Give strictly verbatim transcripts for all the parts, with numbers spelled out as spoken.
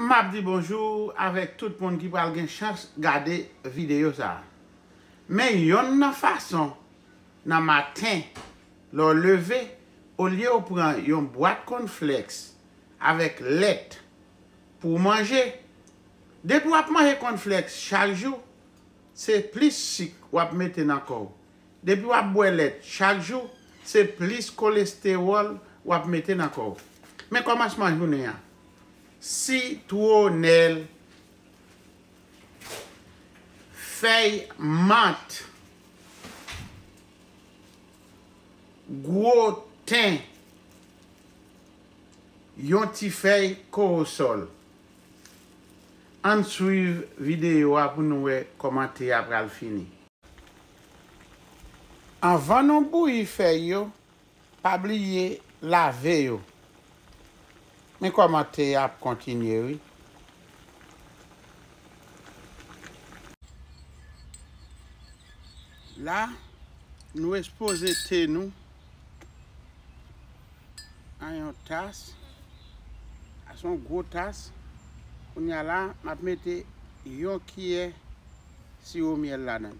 M ap di bonjou avèk tout moun ki pral gen chans gade videyo sa a. Men yonn nan fason nan maten, lè w leve, olye w pran yon bwat kònflèks avèk lèt pou w manje, depi w ap manje kònflèks chak jou, se plis sik w ap mete nan kò w. Depi w ap bwè lèt chak jou, se plis kolestewòl w ap mete nan kò w. Men kòmansman jounen an. Sitwonèl, fèy mant, gwo ten, yon ti fèy kowosòl. Ann swiv videyo a pou nou wè kòman te a pral fini. Anvan nou bouyi fèy yo, pa bliye lave yo. Men kòman te a ap kontinye, wi. La, nou ekspoze te nou a yon tas. Sa se yon gwo tas. Kounye a la, m ap mete yon kiyè siwo myèl ladan l.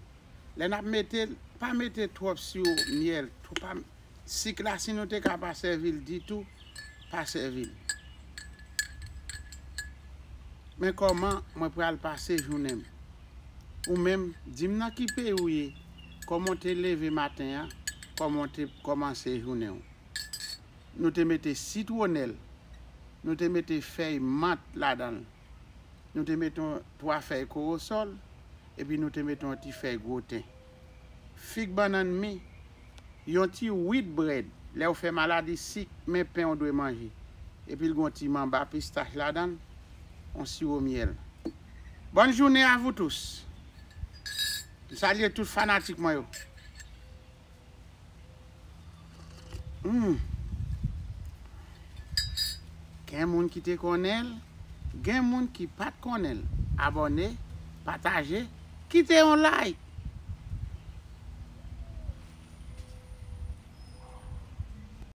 Lè n ap mete l, pa mete twòp siwo myèl, twòp pa, sik la, si nou te ka pa sèvi l ditou, pa sèvi l. Men kòman mwen pral pase jounen m. Ou menm, di m nan ki peyi w ye, kòman w te leve maten an, kòman w te kòmanse jounen w. Nou te mete sitwonèl, nou te mete fèy mant ladan l. Nou te mete yon twa fèy kowosòl, epi nou te mete yon ti fèy gwo ten. Fig bannann mi, yon ti wheat bread, lè w fè maladi sik, men pen w dwe manje. Epi l gon ti manba pistach ladan l, yon siwo myèl. Bonne journée à vous tous. M salye tout fanatik mwen yo. Hmm. Gen moun ki te konnen l, gen moun ki pa t konnen l. Abòne, pataje, kite yon like.